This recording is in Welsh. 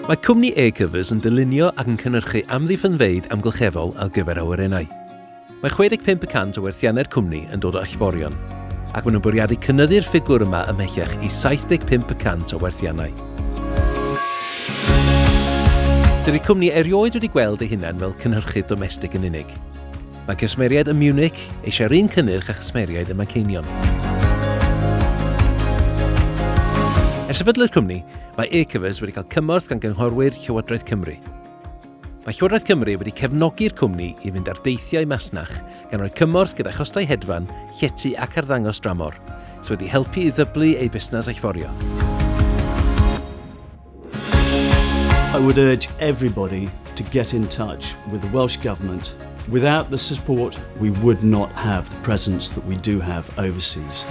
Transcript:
Mae cwmni Aircovers yn dylunio ac yn cynhyrchu amddiffynfeydd amgylcheddol ar gyfer awyrennau. Mae 65 y cant o werthiannau'r cwmni yn dod o allforion, ac maen nhw'n bwriadu cynyddu'r ffigwr yma ymhellach i 75 y cant o werthiannau. Dydy'r cwmni erioed wedi gweld ei hunain fel cynhyrchydd domestig yn unig. Mae cwsmeriaid ym Munich eisiau'r un cynnyrch â chwsmeriaid ym Manceinion. Ers sefydlu'r cwmni, mae Aircovers wedi cael cymorth gan gynghorwyr Llywodraeth Cymru. Mae Llywodraeth Cymru wedi cefnogi'r cwmni i fynd ar deithiau masnach, gan roi cymorth gyda chostau hedfan, llety ac arddangos dramor, sydd wedi helpu i ddyblu eu busnes allforio. I would urge everybody to get in touch with the Welsh Government. Without the support, we would not have the presence that we do have overseas.